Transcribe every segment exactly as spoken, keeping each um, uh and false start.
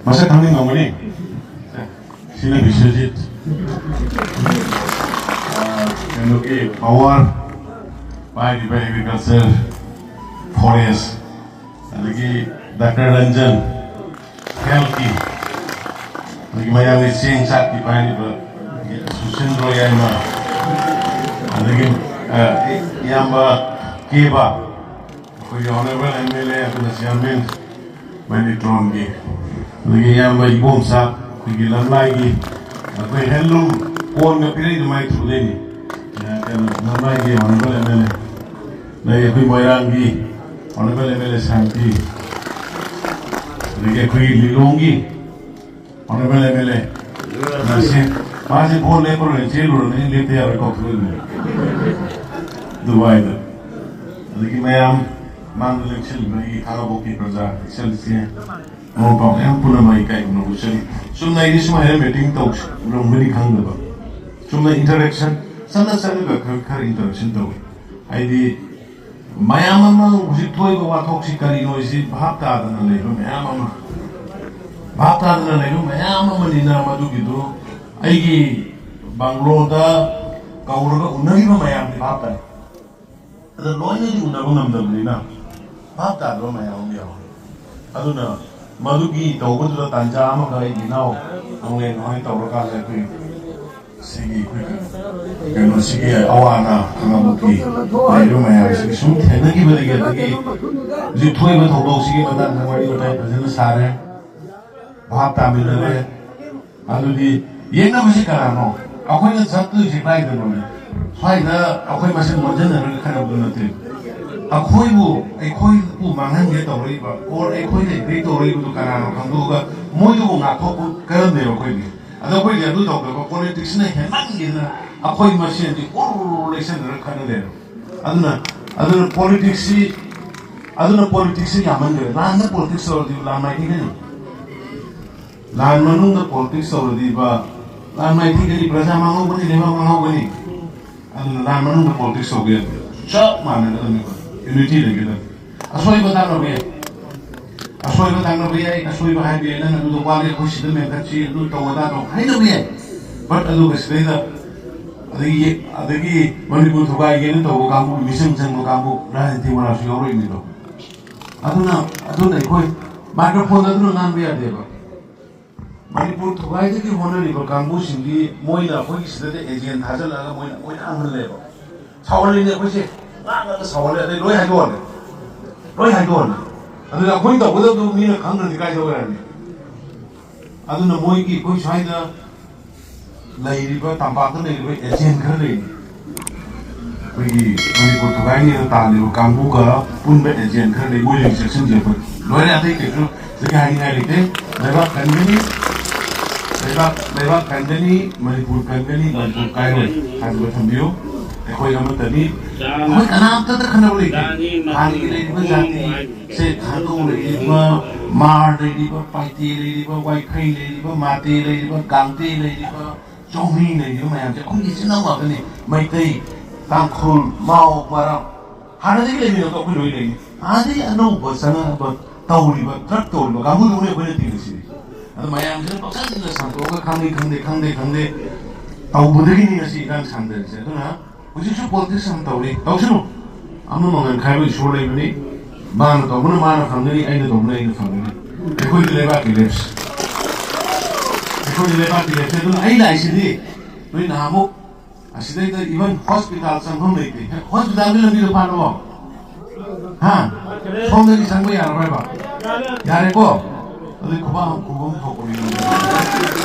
ꯃꯁꯛ ꯈꯪꯅꯤꯡꯉꯝꯒꯅꯤ꯫ ꯁꯤꯅ ꯕꯤꯁ꯭ꯋꯖꯤꯠ꯫ ꯑꯥ, ꯀꯩꯅꯣꯒꯤ ꯄꯋꯥꯔ ꯄꯥꯏꯔꯤꯕ ꯑꯦꯒ꯭ꯔꯤꯀꯜꯆꯔ, ꯐꯣꯔꯦꯁ, ꯑꯗꯒꯤ ꯗꯥꯛꯇꯔ ꯔꯟꯖꯟ, ꯍꯦꯜꯊꯀꯤ, ꯑꯗꯒꯤ ꯃꯌꯥꯝꯒꯤ ꯆꯦꯡ ꯆꯥꯛꯀꯤ ꯄꯥꯏꯔꯤꯕ ꯁꯨꯁꯤꯟꯗ꯭ꯔꯣ ꯌꯥꯏꯃ, ꯑꯗꯒꯤ, ꯑ, ꯏꯌꯥꯝꯕ ꯀꯦꯕ, ꯑꯩꯈꯣꯏꯒꯤ honourable M L A ꯑꯗꯨꯅ chairman ꯃꯅꯤꯇ꯭ꯔꯣꯟꯒꯤ, ꯑꯗꯒꯤ ꯏꯌꯥꯝꯕ ꯏꯕꯣꯝꯆꯥ, ꯑꯩꯈꯣꯏꯒꯤ ꯂꯝꯂꯥꯏꯒꯤ, ꯑꯩꯈꯣꯏ ꯍꯦꯟꯂꯨꯝ ꯀꯣꯟꯒ ꯄꯤꯔꯛꯏꯗꯣ ꯃꯥꯏ ꯊ꯭ꯔꯨꯗꯩꯅꯤ꯫ ꯑ, ꯀꯩꯅꯣ, ꯂꯝꯂꯥꯏꯒꯤ honourable M L A, ꯑꯗꯒꯤ ꯑꯩꯈꯣꯏ ꯃꯣꯏꯔꯥꯡꯒꯤ honourable M L A ꯁꯥꯟꯇꯤ, ꯑꯗꯒꯤ ꯑꯩꯈꯣꯏꯒꯤ ꯂꯤꯂꯣꯡꯒꯤ honourable M L A ꯅꯁꯤꯝ, ꯃꯥꯁꯦ ꯚꯣꯠ ꯂꯦꯞꯄꯔꯣꯏ ꯆꯦꯜꯂꯨꯔꯕꯅꯤ, ꯂꯦꯞꯄ ꯌꯥꯔꯣꯏ ꯀꯧꯊꯣꯛꯏꯕꯅꯤ ꯗꯨꯕꯥꯏꯗ꯫ ꯑꯗꯒꯤ ꯃꯌꯥꯝ ꯃꯥꯡꯗ ꯂꯦꯡꯁꯤꯜꯂꯤꯕ ꯑꯩꯒꯤ ꯈꯥꯉꯕꯣꯛꯀꯤ ꯄ꯭ꯔꯖꯥ, ꯏꯆꯜ ꯏꯆꯦ, ꯃꯃꯥ ꯃꯄꯥ ꯃꯌꯥꯝ ꯄꯨꯝꯅꯃꯛ ꯏꯀꯥꯏ ꯈꯨꯝꯅꯕ ꯎꯠꯆꯔꯤ꯫ ꯆꯨꯝꯅ ꯑꯩꯗꯤ ꯁꯨꯃꯥꯏꯅ meeting ꯇꯧꯔꯝꯒꯅꯤ ꯈꯪꯗꯕ, ꯆꯨꯝꯅ interaction, ꯆꯠꯅ ꯆꯠꯅꯒ ꯈꯔ, ꯈꯔ interaction ꯇꯧꯏ꯫ ꯍꯥꯏꯗꯤ ꯃꯌꯥꯝ ꯑꯃ ꯍꯧꯖꯤꯛ ꯊꯣꯛꯏꯕ ꯋꯥꯊꯣꯛꯁꯤ ꯀꯔꯤꯅꯣ ꯍꯥꯏꯁꯤ ꯚꯥꯞ ꯇꯥꯗꯅ ꯂꯩꯕ ꯃꯌꯥꯝ ꯑꯃ, ꯚꯥꯞ ꯇꯥꯗꯅ ꯂꯩꯕ ꯃꯌꯥꯝ ꯑꯃꯅꯤꯅ ꯃꯗꯨꯒꯤꯗꯨ ꯑꯩꯒꯤ ꯕꯪꯒ꯭ꯂꯣꯗ ꯀꯧꯔꯒ ꯎꯅꯔꯤꯕ ꯃꯌꯥꯝꯗꯤ ꯚꯥꯞ ꯇꯥꯏ꯫ ꯑꯗ ꯂꯣꯏꯅꯗꯤ ꯎꯅꯕ ꯉꯝꯗꯕꯅꯤꯅ ꯚꯥꯞ ꯇꯥꯗꯕ ꯃꯌꯥꯝ ꯑꯃ ꯌꯥꯎꯔꯦ꯫ ꯑꯗꯨꯅ ꯃꯗꯨꯒꯤ ꯇꯧꯕꯗꯨꯗ ꯇꯥꯟꯖꯥ ꯑꯃꯈꯛ ꯑꯩꯒꯤ ꯏꯅꯥꯎ ꯅꯣꯡꯂꯦꯟ ꯍꯣꯏ ꯇꯧꯔꯀꯥꯟꯗ ꯑꯩꯈꯣꯏ ꯁꯤꯒꯤ ꯑꯩꯈꯣꯏꯒꯤ ꯀꯩꯅꯣꯁꯤꯒꯤ ꯑꯋꯥ ꯑꯅꯥ ꯈꯪꯉꯕꯒꯤ ꯂꯩꯔꯤꯕ ꯃꯌꯥꯝꯁꯤꯒꯤ ꯁꯨꯝ ꯊꯦꯡꯅꯈꯤꯕꯗꯒꯤ, ꯑꯗꯒꯤ ꯍꯧꯖꯤꯛ ꯊꯣꯛꯏꯕ ꯊꯧꯗꯣꯛꯁꯤꯒꯤ ꯃꯇꯥꯡꯗ ꯋꯥꯔꯤ ꯋꯥꯇꯥꯏ ꯐꯖꯅ ꯁꯥꯔꯦ, ꯚꯥꯞ ꯇꯥꯃꯤꯟꯅꯔꯦ꯫ ꯑꯗꯨꯗꯤ ꯌꯦꯡꯅꯕꯁꯤ ꯀꯅꯥꯅꯣ? ꯑꯩꯈꯣꯏꯅ ꯆꯠꯇꯣꯏꯁꯦ ꯀꯥꯏꯗꯅꯣꯅꯦ? ꯁ꯭ꯋꯥꯏꯗ ꯑꯩꯈꯣꯏ ꯃꯁꯦꯟ ꯑꯣꯟꯁꯤꯟꯅꯔꯒ ꯈꯠꯅꯕꯗꯨ ꯅꯠꯇꯦ꯫ ꯑꯩꯈꯣꯏꯕꯨ, ꯑꯩꯈꯣꯏꯕꯨ ꯃꯥꯡꯍꯟꯒꯦ ꯇꯧꯔꯛꯏꯕ, or ꯑꯩꯈꯣꯏꯅ agree ꯇꯧꯔꯛꯏꯕꯗꯨ ꯀꯅꯥꯅꯣ ꯈꯪꯗꯣꯛꯑꯒ ꯃꯣꯏꯗꯨꯕꯨ ꯉꯥꯛꯊꯣꯛꯄ ꯀꯔꯝꯅꯦꯕ ꯑꯩꯈꯣꯏꯗꯤ? ꯑꯗꯣ ꯑꯩꯈꯣꯏꯗꯤ ꯑꯗꯨ ꯇꯧꯗꯕ, politicsꯅ ꯍꯦꯟꯃꯟꯒꯤꯗꯅ ꯑꯩꯈꯣꯏ ꯃꯁꯦꯟꯗꯤ ꯎꯔ ꯂꯩꯁꯟꯅꯔ ꯈꯠꯅ ꯂꯩꯔꯦ꯫ ꯑꯗꯨꯅ, ꯑꯗꯨꯅ politicsꯁꯤ, ꯑꯗꯨꯅ politicsꯁꯤ ꯌꯥꯝꯃꯟꯈ꯭ꯔꯦ꯫ ꯂꯥꯟꯗ politics ꯇꯧꯔꯗꯤ ꯂꯥꯟ ꯃꯥꯏꯀꯩꯗꯅꯤ꯫ ꯂꯥꯟ ꯃꯅꯨꯡꯗ politics ꯇꯧꯔꯗꯤ ꯕ, ꯂꯥꯟ ꯃꯥꯏꯀꯩꯗꯗꯤ ꯄ꯭ꯔꯖꯥ ꯃꯥꯡꯍꯧꯒꯅꯤ, ꯂꯩꯕꯥꯛ ꯃꯥꯡꯍꯧꯒꯅꯤ꯫ ꯑꯗꯨꯅ ꯂꯥꯟ ꯃꯅꯨꯡꯗ politics ꯇꯧꯕ ꯌꯥꯗꯦ꯫ ꯆꯞ ꯃꯥꯟꯅꯒꯗꯕꯅꯤ ꯑꯩꯈꯣꯏ꯫ Unity ꯂꯩꯒꯗꯕꯅꯤ꯫ ꯑꯁꯣꯏꯕ ꯇꯥꯛꯅꯕ ꯌꯥꯏ꯫ ꯑꯁꯣꯏꯕ ꯇꯥꯛꯅꯕ ꯌꯥꯏ, ꯑꯁꯣꯏꯕ ꯍꯥꯏꯕ ꯌꯥꯏ, ꯅꯪ ꯑꯗꯨꯗ ꯋꯥꯠꯂꯦ, ꯑꯩꯈꯣꯏ ꯁꯤꯗ ꯃꯦꯟꯈꯠꯁꯤ, ꯑꯗꯨ ꯇꯧ ꯑꯗꯥ ꯇꯧ ꯍꯥꯏꯅꯕ ꯌꯥꯏ꯫ But ꯑꯗꯨꯒ ꯁꯤꯗꯩꯗ ꯑꯗꯒꯤ ꯑꯗꯒꯤ ꯃꯅꯤꯄꯨꯔ ꯊꯨꯒꯥꯏꯒꯦꯅ ꯇꯧꯕ ꯀꯥꯡꯕꯨ, ꯃꯤꯆꯪ ꯆꯪꯕ ꯀꯥꯡꯕꯨ ꯔꯥꯖꯅꯤꯇꯤ ꯋꯥꯂꯥꯁꯨ ꯌꯥꯎꯔꯛꯏꯅꯤꯗꯣ꯫ ꯑꯗꯨꯅ ꯑꯗꯨꯅ ꯑꯩꯈꯣꯏ ꯃꯥꯏꯀ꯭ꯔꯣꯐꯣꯟ ꯑꯗꯨꯅ ꯉꯥꯡꯕ ꯌꯥꯗꯦꯕ꯫ ꯃꯅꯤꯄꯨꯔ ꯊꯨꯒꯥꯏꯗꯒꯤ ꯍꯣꯠꯅꯔꯤꯕ ꯀꯥꯡꯕꯨꯁꯤꯡꯗꯤ ꯃꯣꯏꯅ ꯑꯩꯈꯣꯏꯒꯤ ꯁꯤꯗꯗꯤ ꯑꯦꯖꯦꯟ ꯊꯥꯖꯤꯜꯂꯛꯑꯒ ꯃꯣꯏꯅ ꯃꯣꯏꯅ ꯍꯥꯡꯍꯜꯂꯦꯕ꯫ ꯁꯥꯎꯍꯜꯂꯤꯅꯦ ꯑꯩꯈꯣꯏꯁꯦ꯫ ꯉꯥꯡꯉꯒ ꯁꯥꯎꯍꯜꯂꯦ, ꯑꯗꯩ ꯂꯣꯏ ꯍꯥꯏꯗꯣꯛꯍꯜꯂꯦ꯫ ꯂꯣꯏ ꯍꯥꯏꯗꯣꯛꯍꯜꯂꯦ꯫ ꯑꯗꯨꯅ ꯑꯩꯈꯣꯏꯅ ꯇꯧꯒꯗꯕꯗꯨ ꯃꯤꯅ ꯈꯪꯗ꯭ꯔꯗꯤ ꯀꯥꯏꯗ ꯑꯣꯏꯔꯛꯑꯅꯤ? ꯑꯗꯨꯅ ꯃꯣꯏꯒꯤ ꯑꯩꯈꯣꯏ ꯁ꯭ꯋꯥꯏꯗ ꯂꯩꯔꯤꯕ, ꯇꯝꯄꯥꯛꯇ ꯂꯩꯔꯤꯕ ꯑꯦꯖꯦꯟ ꯈꯔ ꯂꯩꯔꯤ꯫ ꯑꯩꯈꯣꯏꯒꯤ ꯃꯅꯤꯄꯨꯔ ꯊꯨꯒꯥꯏꯅꯤꯅ ꯇꯥꯜꯂꯤꯕ ꯀꯥꯡꯕꯨꯒ ꯄꯨꯟꯕ ꯑꯦꯖꯦꯟ ꯈꯔ ꯂꯩ, ꯃꯣꯏꯗꯒꯤ ꯆꯦꯛꯁꯤꯟꯁꯦ ꯑꯩꯈꯣꯏ꯫ ꯂꯣꯏꯔꯦ, ꯑꯇꯩ ꯀꯩꯁꯨ ꯁꯤꯗꯒꯤ ꯍꯥꯏꯅꯤꯡꯉꯥꯏ ꯂꯩꯇꯦ꯫ ꯂꯩꯕꯥꯛ ꯀꯟꯒꯅꯤ, ꯂꯩꯕꯥꯛ, ꯂꯩꯕꯥꯛ ꯀꯟꯒꯅꯤ, ꯃꯅꯤꯄꯨꯔ ꯀꯟꯒꯅꯤ, ꯃꯅꯤꯄꯨꯔ ꯀꯥꯏꯔꯣꯏ ꯍꯥꯏꯕꯗꯨ ꯊꯝꯕꯤꯌꯨ꯫ ꯑꯩꯈꯣꯏ ꯑꯃꯠꯇꯅꯤ꯫ ꯑꯩꯈꯣꯏ ꯀꯅꯥꯝꯇꯗ ꯈꯟꯅꯕ ꯂꯩꯇꯦ꯫ ꯍꯥꯟꯅꯒꯤ ꯂꯩꯔꯤꯕ ꯖꯥꯇꯤ, ꯁꯦ ꯊꯥꯗꯣꯛ ꯂꯩꯔꯤꯕ, ꯃꯥꯔ ꯂꯩꯔꯤꯕ, ꯄꯥꯏꯇꯦ ꯂꯩꯔꯤꯕ, ꯋꯥꯏꯈꯩ ꯂꯩꯔꯤꯕ, ꯃꯥꯇꯦ ꯂꯩꯔꯤꯕ, ꯒꯥꯡꯇꯦ ꯂꯩꯔꯤꯕ, ꯆꯧꯃꯤ ꯂꯩꯔꯤꯕ ꯃꯌꯥꯝꯁꯦ ꯑꯩꯈꯣꯏꯒꯤ ꯏꯆꯤꯟ ꯏꯅꯥꯎ ꯉꯥꯛꯇꯅꯤ꯫ ꯃꯩꯇꯩ, ꯇꯥꯡꯈꯨꯜ, ꯃꯥꯎ, ꯃꯔꯥꯝ, ꯍꯥꯟꯅꯗꯒꯤ ꯂꯩꯃꯤꯟꯅꯕꯗꯣ ꯑꯩꯈꯣꯏ ꯂꯣꯏ ꯂꯩꯅꯤ꯫ ꯑꯗꯩ ꯑꯅꯧꯕ ꯆꯪꯉꯛꯄ ꯇꯧꯔꯤꯕ, ꯗ꯭ꯔꯒ ꯇꯧꯔꯤꯕ ꯀꯥꯡꯕꯨꯗꯨꯅꯦ ꯑꯩꯈꯣꯏꯅ ꯇꯤꯜꯂꯤꯁꯤꯗꯤ꯫ ꯑꯗꯣ ꯃꯌꯥꯝꯁꯤꯅ ꯄꯪꯁꯟꯗ ꯁꯟꯗꯣꯛꯑꯒ ꯈꯪꯗꯦ, ꯈꯪꯗꯦ, ꯈꯪꯗꯦ, ꯈꯪꯗꯦ ꯇꯧꯕꯗꯒꯤꯅꯤ ꯉꯁꯤ ꯏꯔꯥꯡ ꯁꯥꯟꯗꯔꯤꯁꯦ꯫ ꯑꯗꯨꯅ ꯍꯧꯖꯤꯛꯁꯨ ꯄꯣꯂꯤꯇꯤꯛꯁ ꯌꯥꯝ ꯇꯧꯔꯤ, ꯇꯧꯁꯅꯨ꯫ ꯑꯃ ꯃꯉꯥꯟ ꯈꯥꯏꯕ ꯏꯁꯣꯔ ꯂꯩꯕꯅꯤ꯫ ꯃꯥꯅ ꯇꯧꯕꯅ ꯃꯥꯅ ꯐꯪꯒꯅꯤ, ꯑꯩꯅ ꯇꯧꯕꯅ ꯑꯩꯅ ꯐꯪꯒꯅꯤ꯫ ꯑꯩꯈꯣꯏꯒꯤ ꯂꯩꯕꯥꯛꯀꯤ ꯂꯦꯞꯁ, ꯑꯩꯈꯣꯏꯒꯤ ꯂꯩꯕꯥꯛꯀꯤ ꯂꯦꯞꯁ꯫ ꯑꯗꯨꯅ ꯑꯩ ꯂꯥꯛꯏꯁꯤꯗꯤ ꯅꯣꯏ ꯅꯍꯥꯟꯃꯨꯛ ꯑꯁꯤꯗꯩꯗ even ꯍꯣꯁꯄꯤꯇꯥꯜ ꯆꯪꯐꯝ ꯂꯩꯇꯦ꯫ ꯍꯣꯁꯄꯤꯇꯥꯜꯒꯤ ꯂꯝꯕꯤꯗꯣ ꯐꯥꯠꯂꯕꯣ? ꯍꯥ? ꯁꯣꯝꯗꯒꯤ ꯆꯪꯕ ꯌꯥꯔꯔꯣꯏꯕ? ꯌꯥꯔꯦꯀꯣ? ꯑꯗꯨꯗꯤ ꯈꯨꯕꯥꯛ ꯑꯃ ꯈꯨꯕ ꯑꯃ ꯊꯣꯛꯄꯅꯤ꯫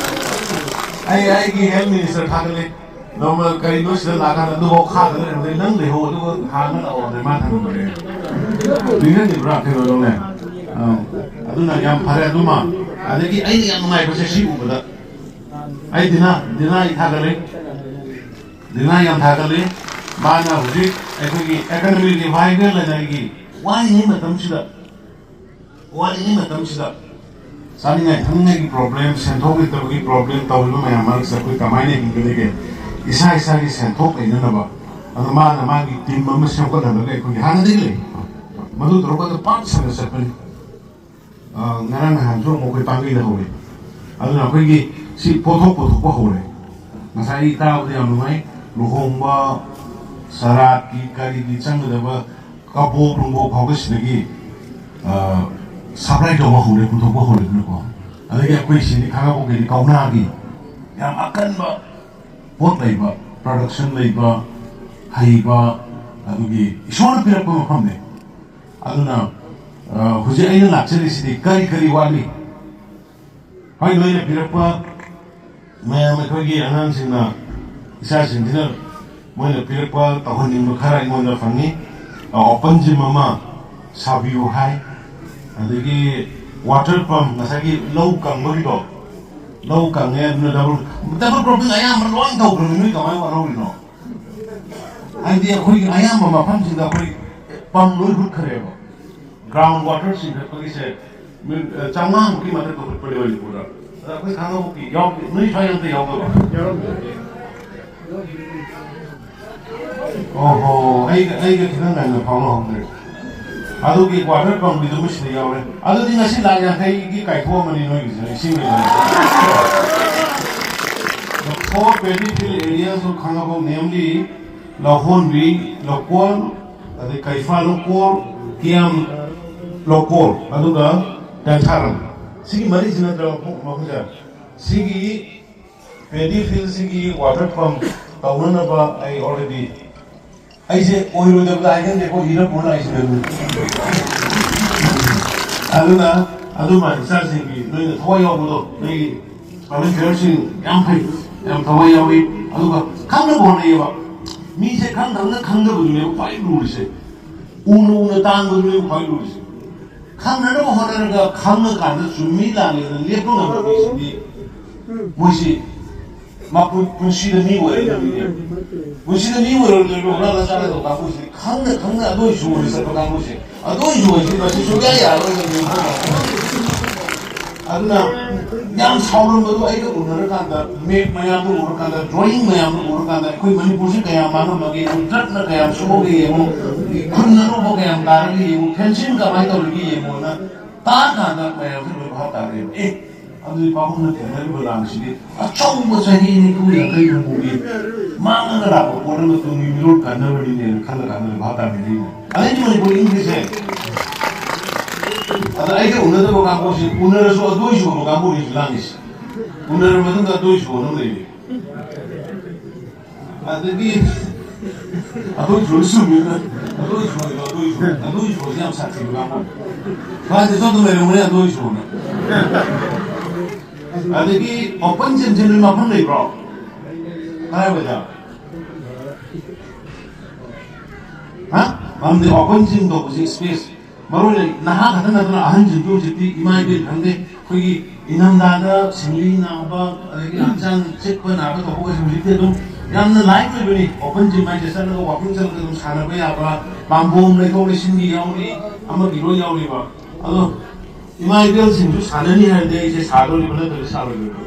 ꯑꯩ ꯑꯩꯒꯤ ꯍꯦꯜꯊ ꯃꯤꯅꯤꯁꯇꯔ ꯊꯥꯒꯠꯂꯦ꯫ ꯅꯣꯡꯃ ꯀꯔꯤꯅꯣ ꯁꯤꯗ ꯂꯥꯛꯀꯥꯟꯗ ꯑꯗꯨꯐꯥꯎ ꯈꯥꯗꯅ ꯂꯩꯔꯝꯕꯗꯩ ꯅꯪ ꯂꯩꯍꯧ ꯑꯗꯨꯒ ꯍꯥꯟꯅ ꯂꯥꯛꯑꯣ ꯍꯥꯏꯅ ꯃꯥ ꯊꯝꯃꯝꯕꯅꯦ꯫ ꯅꯤꯡꯁꯤꯡꯉꯤꯕ꯭ꯔꯥ ꯀꯩꯅꯣꯗꯧꯅꯦ? ꯑꯥ, ꯑꯗꯨꯅ ꯌꯥꯝ ꯐꯔꯦ ꯑꯗꯨꯃ꯫ ꯑꯗꯒꯤ ꯑꯩꯅ ꯌꯥꯝ ꯅꯨꯡꯉꯥꯏꯕꯁꯦ ꯁꯤ ꯎꯕꯗ꯫ ꯑꯩ ꯗꯤꯅꯥ, ꯗꯤꯅꯥ ꯑꯩ ꯊꯥꯒꯠꯂꯦ꯫ ꯗꯤꯅꯥ ꯌꯥꯝ ꯊꯥꯒꯠꯂꯦ꯫ ꯃꯥꯅ ꯍꯧꯖꯤꯛ ꯑꯩꯈꯣꯏꯒꯤ ꯑꯦꯀꯥꯗꯃꯤꯛ ꯔꯤꯚꯥꯏꯚꯦꯜ ꯍꯥꯏꯅ ꯑꯩꯒꯤ ꯋꯥꯔꯤꯉꯩ ꯃꯇꯝꯁꯤꯗ, ꯋꯥꯔꯤꯉꯩ ꯃꯇꯝꯁꯤꯗ ꯆꯥꯅꯤꯡꯉꯥꯏ ꯊꯛꯅꯤꯡꯉꯥꯏꯒꯤ ꯄ꯭ꯔꯣꯕ꯭ꯂꯦꯝ, ꯁꯦꯟꯊꯣꯛ ꯂꯩꯇꯕꯒꯤ ꯄ꯭ꯔꯣꯕ꯭ꯂꯦꯝ ꯇꯧꯔꯤꯕ ꯃꯌꯥꯝ ꯃꯔꯛꯁꯤꯗ ꯑꯩꯈꯣꯏ ꯀꯃꯥꯏꯅ ꯍꯤꯡꯒꯗꯒꯦ? ꯏꯁꯥ ꯏꯁꯥꯒꯤ ꯁꯦꯟꯊꯣꯛ ꯂꯩꯅꯅꯕ꯫ ꯑꯗꯣ ꯃꯥꯅ ꯃꯥꯒꯤ ꯇꯤꯝ ꯑꯃ ꯁꯦꯝꯒꯠꯍꯜꯂꯒ ꯑꯩꯈꯣꯏꯒꯤ ꯍꯥꯟꯅꯗꯒꯤ ꯂꯩ꯫ ꯃꯗꯨ ꯇꯧꯔꯒ ꯄꯥꯛ ꯁꯟꯅ ꯆꯠꯄꯅꯤ꯫ ꯑ, ꯉꯔꯥꯡ ꯅꯍꯥꯟꯁꯨ ꯑꯃꯨꯛ ꯑꯩꯈꯣꯏ ꯄꯥꯡꯒꯩꯗ ꯍꯧꯔꯦ꯫ ꯑꯗꯨꯅ ꯑꯩꯈꯣꯏꯒꯤ ꯁꯤ ꯄꯣꯠꯊꯣꯛ ꯄꯨꯊꯣꯛꯄ ꯍꯧꯔꯦ꯫ ꯉꯁꯥꯏ ꯑꯩ ꯇꯥꯕꯗ ꯌꯥꯝ ꯅꯨꯡꯉꯥꯏ꯫ ꯂꯨꯍꯣꯡꯕ, ꯁꯔꯥꯠꯀꯤ, ꯀꯔꯤꯒꯤ ꯆꯪꯒꯗꯕ ꯀꯕꯣꯛ ꯅꯨꯡꯕꯣꯛ ꯐꯥꯎꯕ ꯁꯤꯗꯒꯤ, ꯑ, ꯁꯄ꯭ꯂꯥꯏ ꯇꯧꯕ ꯍꯧꯔꯦ, ꯄꯨꯊꯣꯛꯄ ꯍꯧꯔꯦꯗꯅꯀꯣ꯫ ꯑꯗꯒꯤ ꯑꯩꯈꯣꯏ ꯁꯤꯗꯤ ꯈꯥꯡꯉꯕꯣꯛꯀꯤꯗꯤ ꯀꯧꯅꯥꯒꯤ ꯌꯥꯝ ꯑꯀꯟꯕ ꯄꯣꯠ ꯂꯩꯕ, ꯄ꯭ꯔꯗꯛꯁꯟ ꯂꯩꯕ, ꯍꯩꯕ, ꯑꯗꯨꯒꯤ ꯏꯁꯣꯔꯅ ꯄꯤꯔꯛꯄ ꯃꯐꯝꯅꯦ꯫ ꯑꯗꯨꯅ, ꯑ, ꯍꯧꯖꯤꯛ ꯑꯩꯅ ꯂꯥꯛꯆꯔꯤꯁꯤꯗꯤ ꯀꯔꯤ ꯀꯔꯤ ꯋꯥꯠꯂꯤ? ꯍꯣꯏ, ꯅꯣꯏꯅ ꯄꯤꯔꯛꯄ ꯃꯌꯥꯝ, ꯑꯩꯈꯣꯏꯒꯤ ꯑꯉꯥꯡꯁꯤꯡꯅ, ꯏꯆꯥꯁꯤꯡꯁꯤꯅ ꯃꯣꯏꯅ ꯄꯤꯔꯛꯄ ꯇꯧꯍꯟꯅꯤꯡꯕ ꯈꯔ ꯑꯩꯉꯣꯟꯗ ꯐꯪꯉꯤ꯫ ꯑ, ꯑꯣꯄꯟ ꯖꯤꯝ ꯑꯃ ꯁꯥꯕꯤꯌꯨ ꯍꯥꯏ꯫ ꯑꯗꯒꯤ ꯋꯥꯇꯔ ꯄꯝ, ꯉꯁꯥꯏꯒꯤ ꯂꯧ ꯀꯪꯕꯒꯤꯗꯣ, ꯂꯧ ꯀꯪꯉꯦ, ꯑꯗꯨꯅ ꯗꯕꯜ, ꯗꯕꯜ ꯀ꯭ꯔꯣꯞꯄꯤꯡ ꯑꯌꯥꯝꯕ ꯂꯣꯏ ꯇꯧꯈ꯭ꯔꯕꯅꯤ, ꯅꯣꯏ ꯀꯃꯥꯏꯅ ꯋꯥꯠꯍꯧꯔꯤꯅꯣ? ꯍꯥꯏꯗꯤ ꯑꯩꯈꯣꯏꯒꯤ ꯑꯌꯥꯝꯕ ꯃꯐꯝꯁꯤꯡꯗ ꯑꯩꯈꯣꯏ ꯄꯝ ꯂꯣꯏ ꯍꯨꯠꯈ꯭ꯔꯦꯕ꯫ ꯒ꯭ꯔꯥꯎꯟ ꯋꯥꯇꯔ ꯆꯤꯡꯈꯠꯄꯒꯤꯁꯦ, ꯃꯤ, ꯑ, ꯆꯥꯝꯃꯉꯥꯃꯨꯛꯀꯤ ꯃꯊꯛꯇ ꯍꯨꯠꯄꯅꯦ ꯃꯅꯤꯄꯨꯔꯗ꯫ ꯑꯗ ꯑꯩꯈꯣꯏ ꯈꯥꯡꯉꯕꯣꯛꯀꯤ ꯌꯥꯎꯗꯦ, ꯅꯣꯏ ꯁ꯭ꯋꯥꯏꯗ ꯑꯝꯇ ꯌꯥꯎꯗꯕ? ꯑꯣꯍꯣ, ꯑꯩꯒ, ꯑꯩꯒ ꯈꯤꯇꯪ ꯉꯟꯅ ꯐꯥꯎꯅꯍꯧꯗ꯭ꯔꯦ꯫ ꯑꯗꯨꯒꯤ ꯋꯥꯇꯔ ꯄꯝꯒꯤꯗꯨꯃ ꯁꯤꯗ ꯌꯥꯎꯔꯦ꯫ ꯑꯗꯨꯗꯤ ꯉꯁꯤ ꯂꯥꯛ ꯌꯥꯡꯈꯩꯒꯤ ꯀꯥꯏꯊꯣꯛꯑꯝꯃꯅꯤ ꯅꯣꯏꯒꯤꯁꯦ, ꯏꯁꯤꯡꯒꯤ ꯂꯥꯛ꯫ The four paddy field areas of Khangabok, namely ꯂꯧꯍꯣꯟꯕꯤ, ꯂꯧꯀꯣꯜ, ꯑꯗꯩ ꯀꯩꯐꯥ ꯂꯧꯀꯣꯜ, ꯀꯤꯌꯥꯝ ꯂꯧꯀꯣꯜ, ꯑꯗꯨꯒ ꯇꯦꯟꯊꯥꯔꯝ꯫ ꯁꯤꯒꯤ ꯃꯔꯤꯁꯤ ꯅꯠꯇ꯭ꯔ ꯃꯄꯨ-, ꯃꯄꯨꯁꯦ? ꯁꯤꯒꯤ ꯄꯦꯗꯤ ꯐꯤꯜꯁꯤꯒꯤ ꯋꯥꯇꯔ ꯄꯝ ꯇꯧꯅꯅꯕ ꯑꯩ already, ꯑꯩꯁꯦ ꯑꯣꯏꯔꯣꯏꯗꯕꯗ ꯍꯥꯏꯒꯟꯗꯦꯀꯣ, ꯍꯤꯔꯝ ꯄꯨꯔ ꯂꯥꯛꯏꯁꯤꯅꯦ ꯑꯗꯨ꯫ ꯑꯗꯨꯅ ꯑꯗꯨꯃ ꯏꯆꯥꯁꯤꯡꯒꯤ ꯅꯣꯏꯅ ꯊꯋꯥꯏ ꯌꯥꯎꯕꯗꯣ, ꯅꯣꯏꯒꯤ ꯚꯣꯂꯨꯟꯇꯤꯌꯔꯁꯤꯡ ꯌꯥꯝ ꯐꯩ, ꯌꯥꯝ ꯊꯋꯥꯏ ꯌꯥꯎꯏ꯫ ꯑꯗꯨꯒ ꯈꯪꯅꯕ ꯍꯣꯠꯅꯩꯌꯦꯕ꯫ ꯃꯤꯁꯦ ꯈꯪ ꯈꯪꯅ ꯈꯪꯗꯕꯗꯨꯅꯦꯕ ꯈ꯭ꯋꯥꯏ ꯂꯨꯔꯤꯁꯦ꯫ ꯎꯅ ꯎꯅ ꯇꯥꯡꯕꯗꯨꯅꯦꯕ ꯈ꯭ꯋꯥꯏ ꯂꯨꯔꯤꯁꯦ꯫ ꯈꯪꯅꯅꯕ ꯍꯣꯠꯅꯔꯒ ꯈꯪꯉꯀꯥꯟꯗ ꯆꯨꯝꯃꯤ ꯂꯥꯜꯂꯤꯗ ꯂꯦꯞꯄ ꯉꯝꯕ ꯃꯤꯁꯤꯗꯤ ꯃꯣꯏꯁꯤ ꯃꯄꯨꯟ-, ꯄꯨꯟꯁꯤꯗ ꯃꯤ ꯑꯣꯏꯔꯛꯇꯕꯅꯦꯕ꯫ ꯄꯨꯟꯁꯤꯗ ꯃꯤ ꯑꯣꯏꯔꯛꯇꯕ ꯍꯨꯔꯥꯟꯂ ꯆꯥꯔꯗꯕ ꯀꯥꯡꯕꯨꯁꯤꯗꯤ ꯈꯪꯅ ꯈꯪꯅ ꯑꯗꯨ ꯑꯣꯏꯁꯨ ꯑꯣꯏꯅ ꯆꯠꯄ ꯀꯥꯡꯕꯨꯁꯦ꯫ ꯑꯗꯨ ꯑꯣꯏꯁꯨ ꯑꯣꯏꯁꯤ ꯃꯁꯤ ꯁꯨꯡꯌꯥ ꯌꯥꯔꯣꯏ꯫ ꯑꯗꯨꯅ ꯌꯥꯝ ꯁꯥꯎꯔꯝꯕꯗꯣ ꯑꯩꯒ ꯎꯅꯔꯀꯥꯟꯗ, ꯃꯦꯞ ꯃꯌꯥꯝꯗꯣ ꯎꯔꯀꯥꯟꯗ, ꯗ꯭ꯔꯣꯌꯤꯡ ꯃꯌꯥꯝꯗꯣ ꯎꯔꯀꯥꯟꯗ, ꯑꯩꯈꯣꯏ ꯃꯅꯤꯄꯨꯔꯁꯤ ꯀꯌꯥꯝ ꯃꯥꯡꯉꯝꯃꯒꯦ ꯌꯦꯡꯉꯨ, ꯗ꯭ꯔꯒꯅ ꯀꯌꯥꯝ ꯁꯣꯛꯑꯒꯦ ꯌꯦꯡꯉꯨ, ꯈꯨꯟ ꯑꯅꯧꯕ ꯀꯌꯥꯝ ꯇꯥꯔꯒꯦ ꯌꯦꯡꯉꯨ, ꯐꯦꯟꯁꯤꯡ ꯀꯃꯥꯏꯅ ꯇꯧꯔꯤꯒꯦ ꯌꯦꯡꯉꯨꯅ ꯇꯥꯔꯀꯥꯟꯗ ꯃꯌꯥꯝꯁꯨ ꯂꯣꯏ ꯚꯥꯞ ꯇꯥꯔꯦꯕ꯫ ꯑꯦ, ꯑꯗꯨꯗꯤ ꯄꯥꯕꯨꯡꯅ ꯊꯦꯡꯅꯔꯤꯕ ꯂꯥꯟꯁꯤꯗꯤ ꯑꯆꯧꯕ ꯆꯍꯤ ꯅꯤꯐꯨ ꯌꯥꯡꯈꯩ ꯍꯨꯝꯐꯨꯒꯤ ꯃꯥꯡꯉꯒ ꯂꯥꯛꯄ ꯄꯣꯠ ꯑꯃ ꯇꯨꯡꯒꯤ ꯃꯤꯔꯣꯜ ꯀꯟꯅꯕꯅꯤꯅꯦꯅ ꯈꯜꯂ ꯀꯥꯟꯗ ꯂꯣꯏ ꯚꯥꯞ ꯇꯥꯔꯦ꯫ ꯑꯗꯩꯗꯤ ꯃꯅꯤꯄꯨꯔ ꯏꯪꯈ꯭ꯔꯤꯁꯦ꯫ ꯑꯗ ꯑꯩꯒ ꯎꯅꯗꯕ ꯀꯥꯡꯕꯨꯁꯤ ꯎꯅꯔꯁꯨ ꯑꯗꯨꯏ ꯁꯨꯕ ꯀꯥꯡꯕꯨꯅꯤ ꯍꯧꯖꯤꯛ ꯂꯥꯡꯉꯤꯁꯦ꯫ ꯎꯅꯔꯕ ꯃꯇꯨꯡꯗ ꯑꯗꯨꯏ ꯁꯨꯕ ꯑꯗꯨꯝ ꯂꯩꯔꯤ꯫ ꯑꯗꯒꯤ ꯑꯗꯨꯏ ꯁꯨꯕ ꯆꯨꯝꯃꯤꯅ ꯑꯗꯨꯏ ꯁꯨꯕꯗꯣ ꯑꯗꯨꯏ ꯁꯨꯕ ꯑꯗꯨꯏ ꯁꯨꯕꯁꯤ ꯌꯥꯝ ꯁꯥꯊꯤꯕ ꯀꯥꯡꯕꯨ꯫ ꯃꯥꯗꯤ ꯁꯣꯝꯗ ꯂꯩꯔꯝꯒꯅꯤ ꯑꯗꯨꯏ ꯁꯨꯕꯅ꯫ ꯑꯗꯒꯤ open gym ꯁꯦ ꯅꯣꯏ ꯃꯐꯝ ꯂꯩꯕ꯭ꯔꯣ? ꯀꯗꯥꯏꯋꯥꯏꯗ? ꯍꯥ? ꯃꯔꯝꯗꯤ open gym ꯇꯧꯕꯁꯤ space ꯃꯔꯨ ꯑꯣꯏꯅ ꯅꯍꯥ ꯈꯛꯇ ꯅꯠꯇꯅ ꯑꯍꯟꯁꯤꯡꯁꯨ ꯍꯧꯖꯤꯛꯇꯤ ꯏꯃꯥ ꯏꯕꯦꯟ ꯈꯪꯗꯦ, ꯑꯩꯈꯣꯏꯒꯤ ꯏꯪꯊꯝꯊꯥꯗ ꯁꯤꯡꯂꯤ ꯅꯥꯕ, ꯑꯗꯒꯤ ꯍꯛꯆꯥꯡ ꯆꯤꯛꯄ ꯅꯥꯕ ꯇꯧꯕꯒꯁꯦ ꯍꯧꯖꯤꯛꯇꯤ ꯑꯗꯨꯝ ꯌꯥꯝꯅ light ꯑꯣꯏꯕꯅꯤ꯫ Open gym ꯍꯥꯏꯁꯦ ꯆꯠꯂꯒ walking ꯆꯠꯂꯒ ꯑꯗꯨꯝ ꯁꯥꯟꯅꯕ ꯌꯥꯕ, ꯄꯥꯝꯕꯣꯝ ꯂꯩꯊꯣꯛ ꯂꯩꯁꯤꯟꯒꯤ ꯌꯥꯎꯔꯤ, ꯑꯃꯒꯤ ꯂꯣꯏ ꯌꯥꯎꯔꯤꯕ꯫ ꯑꯗꯣ ꯏꯃꯥ ꯏꯕꯦꯜꯁꯤꯡꯁꯨ ꯁꯥꯟꯅꯅꯤ ꯍꯥꯏꯔꯗꯤ ꯑꯩꯁꯦ ꯁꯥꯗꯣꯔꯤꯕ ꯅꯠꯇ꯭ꯔꯗꯤ ꯁꯥꯔꯣꯏꯗꯣꯔꯤꯕ?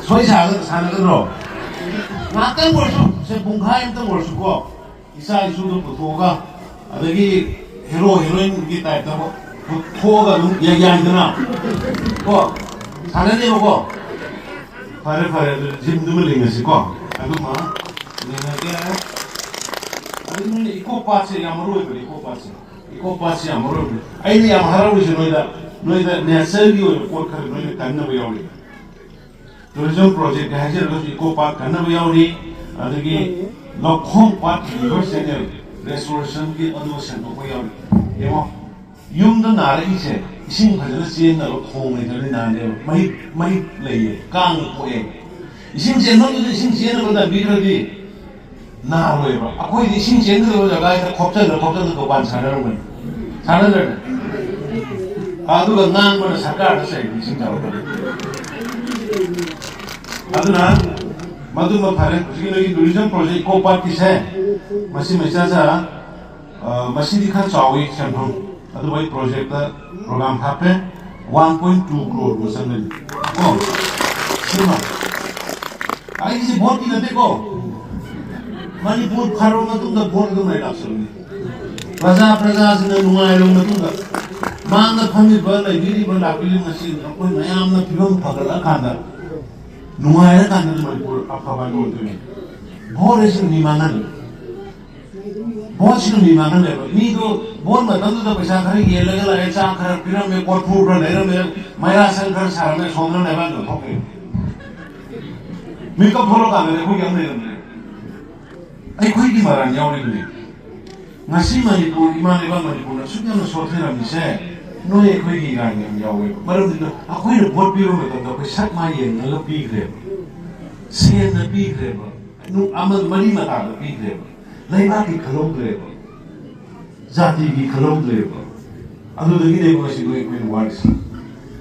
ꯁꯣꯏ ꯁꯥꯒ-, ꯁꯥꯟꯅꯒꯗ꯭ꯔꯣ? ꯉꯥꯛꯇꯪ ꯑꯣꯏꯔꯁꯨ, ꯁꯦ ꯄꯨꯡꯈꯥꯏ ꯑꯃꯇꯪ ꯑꯣꯏꯔꯁꯨꯀꯣ, ꯏꯆꯥ ꯏꯁꯨꯗꯣ ꯄꯨꯊꯣꯛꯑꯒ, ꯑꯗꯒꯤ hero heroine ꯒꯤ type ꯇ ꯄꯨꯊꯣꯛꯑꯒ ꯑꯗꯨꯝ ꯌꯥ-, ꯌꯥꯏꯗꯅ꯫ ꯀꯣ? ꯁꯥꯟꯅꯅꯦꯕꯀꯣ? ꯐꯔꯦ, ꯐꯔꯦ, ꯑꯗꯨꯗꯤ gym ꯗꯨꯃ ꯂꯤꯡꯉꯁꯤꯀꯣ? ꯑꯗꯨꯃ ꯂꯤꯡꯉꯒꯦ꯫ ꯑꯗꯨ ꯅꯣꯏꯅ eco park ꯁꯦ ꯌꯥꯝ ꯃꯔꯨ ꯑꯣꯏꯕꯅꯦ, eco park ꯁꯦ꯫ Eco park ꯁꯤ ꯌꯥꯝ ꯃꯔꯨ ꯑꯣꯏꯕꯅꯤ꯫ ꯑꯩꯅ ꯌꯥꯝ ꯍꯔꯥꯎꯔꯤꯁꯦ ꯅꯣꯏꯗ, ꯅꯣꯏꯗ nature ꯒꯤ ꯑꯣꯏꯕ ꯄꯣꯠ ꯈꯔ ꯅꯣꯏꯅ ꯀꯟꯅꯕ ꯌꯥꯎꯔꯤ꯫ Tourism project ꯍꯥꯏꯖꯔꯒꯁꯨ eco park ꯀꯟꯅꯕ ꯌꯥꯎꯔꯤ, ꯑꯗꯒꯤ ꯂꯧꯈꯣꯡ ꯄꯥꯠ river channel restoration ꯒꯤ ꯑꯗꯨ ꯁꯦꯡꯗꯣꯛꯄ ꯌꯥꯎꯔꯤ꯫ ꯌꯦꯡꯉꯣ, ꯌꯨꯝꯗ ꯅꯥꯔꯛꯏꯁꯦ ꯏꯁꯤꯡ ꯐꯖꯅ ꯆꯦꯟꯗꯕ, ꯈꯣꯡ ꯂꯩꯇꯕꯅꯤ ꯅꯥꯅꯦꯕ, ꯃꯍꯤꯛ, ꯃꯍꯤꯛ ꯂꯩꯌꯦ, ꯀꯥꯡ ꯄꯣꯛꯑꯦ꯫ ꯏꯁꯤꯡ ꯆꯦꯟꯐꯝꯗꯨꯗ ꯏꯁꯤꯡ ꯆꯦꯟꯅꯕ ꯇꯝꯕꯤꯗ꯭ꯔꯗꯤ ꯅꯥꯔꯣꯏꯕ꯫ ꯑꯩꯈꯣꯏꯗꯤ ꯏꯁꯤꯡ ꯆꯦꯟꯒꯗꯕ ꯖꯒꯥꯁꯤꯗ ꯈꯣꯞꯆꯜꯂ ꯈꯣꯞꯆꯜꯂ ꯗꯨꯀꯥꯟ ꯁꯥꯟꯅꯔꯝꯒꯅꯤ꯫ ꯁꯥꯟꯅꯗ꯭ꯔꯅꯦ? ꯑꯗꯨꯒ ꯉꯥꯡꯕꯅ ꯁꯔꯀꯥꯔꯗ ꯆꯩꯕ ꯏꯁꯤꯡ ꯆꯥꯎꯔꯛꯄꯗ꯫ ꯑꯗꯨꯅ ꯃꯗꯨꯃ ꯐꯔꯦ꯫ ꯍꯧꯖꯤꯛꯀꯤ ꯅꯣꯏꯒꯤ tourism project eco park ꯀꯤꯁꯦ, ꯃꯁꯤ ꯃꯩꯆꯥꯆꯥ, ꯑ, ꯃꯁꯤꯗꯤ ꯈꯔ ꯆꯥꯎꯏ ꯁꯦꯟꯐꯝ꯫ ꯑꯗꯨꯕꯨ ꯑꯩ project ꯇ program ꯍꯥꯞꯄꯦ, one point two crore ꯃꯨꯛ ꯆꯪꯒꯅꯤ꯫ ꯀꯣ? ꯁꯤꯃ꯫ ꯑꯩꯁꯦ vote ꯀꯤ ꯅꯠꯇꯦꯀꯣ꯫ ꯃꯅꯤꯄꯨꯔ ꯐꯔꯕ ꯃꯇꯨꯡꯗ vote ꯑꯗꯨꯝ ꯑꯩ ꯂꯥꯛꯆꯕꯅꯤ꯫ ꯄ꯭ꯔꯖꯥ ꯄ꯭ꯔꯖꯥꯁꯤꯡꯅ ꯅꯨꯡꯉꯥꯏꯔꯕ ꯃꯇꯨꯡꯗ, ꯃꯥꯡꯗ ꯐꯝꯃꯤꯕ, ꯂꯩꯕꯤꯔꯤꯕ, ꯂꯥꯛꯄꯤꯔꯤꯕ, ꯉꯁꯤ ꯑꯩꯈꯣꯏ ꯃꯌꯥꯝꯅ ꯐꯤꯕꯝ ꯐꯒꯠꯂꯛꯑꯀꯥꯟꯗ, ꯅꯨꯡꯉꯥꯏꯔꯀꯥꯟꯗ ꯃꯅꯤꯄꯨꯔ ꯑꯐꯕ ꯍꯥꯏꯗꯣ ꯑꯣꯏꯗꯣꯏꯅꯤ꯫ ꯚꯣꯠ ꯑꯁꯤ ꯃꯤ ꯃꯥꯡꯍꯜꯂꯤ꯫ ꯚꯣꯠꯁꯤꯅ ꯃꯤ ꯃꯥꯡꯍꯜꯂꯦꯕ꯫ ꯃꯤꯗꯣ ꯚꯣꯠ ꯃꯇꯝꯗꯨꯗ ꯄꯩꯁꯥ ꯈꯔ ꯌꯦꯜꯂꯒ ꯂꯥꯛꯑꯦ, ꯆꯥꯛ ꯈꯔ ꯄꯤꯔꯝꯃꯦ, ꯀꯣꯔꯐꯨ ꯈꯔ ꯂꯩꯔꯝꯃꯦ, ꯃꯩꯔꯥ ꯁꯪ ꯈꯔ ꯁꯥꯔꯝꯃꯦ, ꯁꯣꯝꯗꯅ ꯂꯩꯕꯥꯛ ꯌꯣꯟꯊꯣꯛꯈ꯭ꯔꯦ꯫ ꯃꯤꯀꯞ ꯊꯣꯛꯂꯛꯀꯥꯟꯗꯗꯤ ꯑꯩꯈꯣꯏꯒꯤ ꯑꯃ ꯂꯩꯔꯝꯗ꯭ꯔꯦ꯫ ꯑꯩꯈꯣꯏꯒꯤ ꯃꯔꯥꯜ ꯌꯥꯎꯔꯤꯕꯅꯤ꯫ ꯉꯁꯤ ꯃꯅꯤꯄꯨꯔ, ꯏꯃꯥ ꯂꯩꯕꯥꯛ ꯃꯅꯤꯄꯨꯔꯗ ꯑꯁꯨꯛ ꯌꯥꯝꯅ ꯁꯣꯠꯊꯔꯝꯃꯤꯁꯦ ꯅꯣꯏ ꯑꯩꯈꯣꯏꯒꯤ ꯏꯔꯥꯟ ꯌꯥꯝ ꯌꯥꯎꯋꯦꯕ꯫ ꯃꯔꯝꯗꯤ ꯑꯩꯈꯣꯏꯅ ꯚꯣꯠ ꯄꯤꯕ ꯃꯇꯝꯗ ꯑꯩꯈꯣꯏ ꯁꯛ ꯃꯥꯏ ꯌꯦꯡꯉꯒ ꯄꯤꯈ꯭ꯔꯦꯕ, ꯁꯦꯟꯅ ꯄꯤꯈ꯭ꯔꯦꯕ, ꯅꯨ-, ꯑꯃ ꯃꯔꯤ ꯃꯇꯥꯗ ꯄꯤꯈ꯭ꯔꯦꯕ, ꯂꯩꯕꯥꯛꯀꯤ ꯈꯜꯍꯧꯗ꯭ꯔꯦꯕ, ꯖꯥꯇꯤꯒꯤ ꯈꯜꯍꯧꯗ꯭ꯔꯦꯕ꯫ ꯑꯗꯨꯗꯒꯤꯅꯦꯕ ꯉꯁꯤ ꯅꯣꯏ ꯑꯩꯈꯣꯏꯅ ꯋꯥꯔꯤꯁꯦ꯫